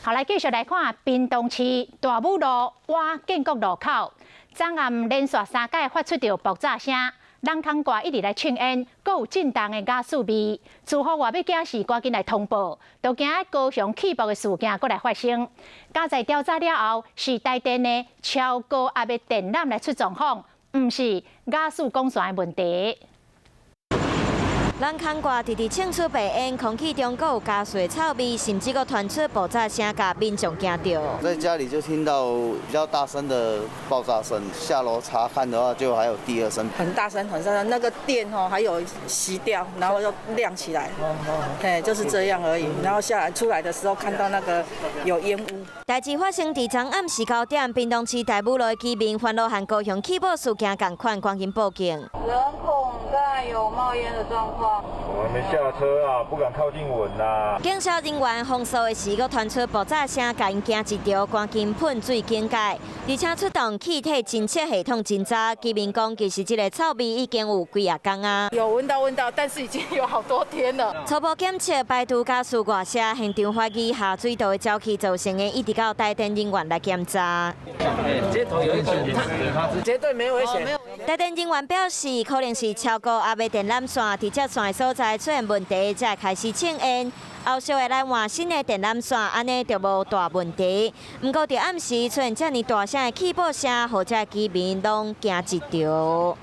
好，來繼續來看屏東市大武路倚建國路口，昨暗連續三擺發出著爆炸聲，人空蓋一直來嗆煙，閣有震動的瓦斯味。住戶話欲驚時，趕緊來通報，都驚高雄氣爆的事件閣來發生。加在調查了後，是台電的超高壓的電纜來出狀況，毋是瓦斯管線的問題。人空蓋直直衝出白煙，空氣中閣有加水的臭味，甚至閣傳出爆炸聲，共民眾驚著。在家裡就聽到比較大聲的爆炸聲，下樓查看的話，就還有第二聲。很大聲，很大聲，那個電吼還有熄掉，然後又亮起來，哎，就是這樣而已。然後下來出來的時候，看到那個有煙霧。代誌發生佇昨暗時9點，屏東市大武路的居民煩惱和高雄氣爆事件仝款，趕緊報警。人孔蓋有冒煙的狀況。我還沒下車啊，不敢靠近聞呐。警消人員封鎖的時，閣傳出爆炸聲，共𪜶驚一著，趕緊噴水警戒。而且出動氣體偵測系統偵查，居民講其實這个臭味已經有幾仔工啊。有聞到聞到，但是已經有好多天了。初步檢測排除瓦斯外洩，現場懷疑下水道的沼氣造成的，一直到台電人員來檢查。街頭有一種，絕對沒危險。台電人員表示，可能是超高壓的電纜線佇這線的所在出現問題，才開始嗆煙。後續會來換新的電纜線，按呢就無大問題。毋過佇暗時出現遮爾大聲的氣爆聲，予遮居民攏驚一著。